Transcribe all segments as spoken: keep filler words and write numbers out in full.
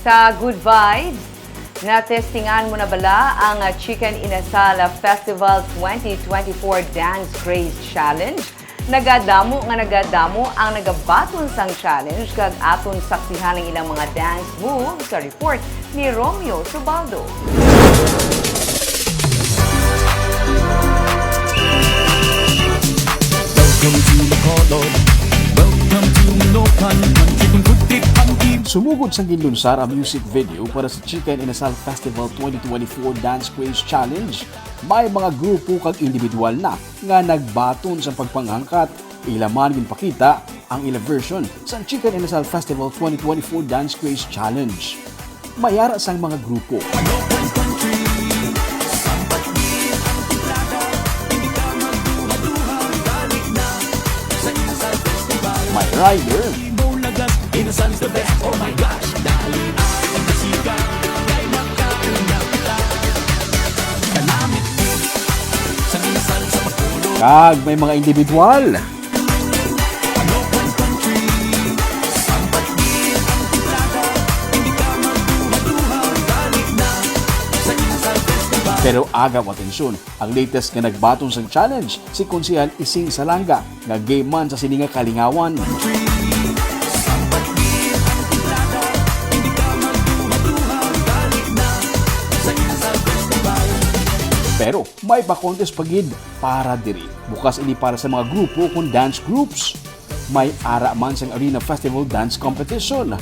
Sa Good Vibes, natestingan mo na bala ang, ah, Chicken Inasal Festival twenty twenty-four Dance Craze Challenge? Nagadamo nga nagadamo ang nagabaton sang challenge, kag aton saksihan ang ilang mga dance moves sa report ni Romeo Subaldo. Welcome to Bacolod. Welcome to Minopan. Country kung good trip ang team. Sumugod sang ginlunsar ang music video para sa Chicken Inasal Festival twenty twenty-four Dance Craze Challenge, may mga grupo kag individual na nga nagbaton sa pagpangangkat. Ila man ginpakita ang ila version sang Chicken Inasal Festival twenty twenty-four Dance Craze Challenge. May ara sang mga grupo. May rider. Inasal the best, oh my gosh. Dali ang kasika, kay makauna kita. Kanamit ko sa Inasal sa Bacolod. Kag may mga individual. Minopan Country. Sambat din ang timplada. Hindi ka magduha-duha. Dali na sa Inasal Festival. Pero agaw atensyon, ang latest nga nagbaton sang challenge, si Konsehal Ising Salanga, nga game man sa sini nga kalingawan. Pero may pa-contest pa gid para diri. Bukas ini para sa mga grupo kon dance groups. May ara man sang Arena Festival Dance Competition.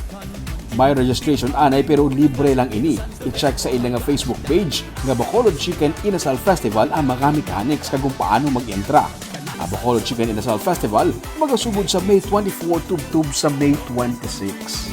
May registration anay, pero libre lang ini. I-check sa ila nga Facebook page nga Bacolod Chicken Inasal Festival ang mga mechanics kag kung paano mag-entra. Ang Bacolod Chicken Inasal Festival magasugod sa May twenty-four tubtob sa May twenty-six.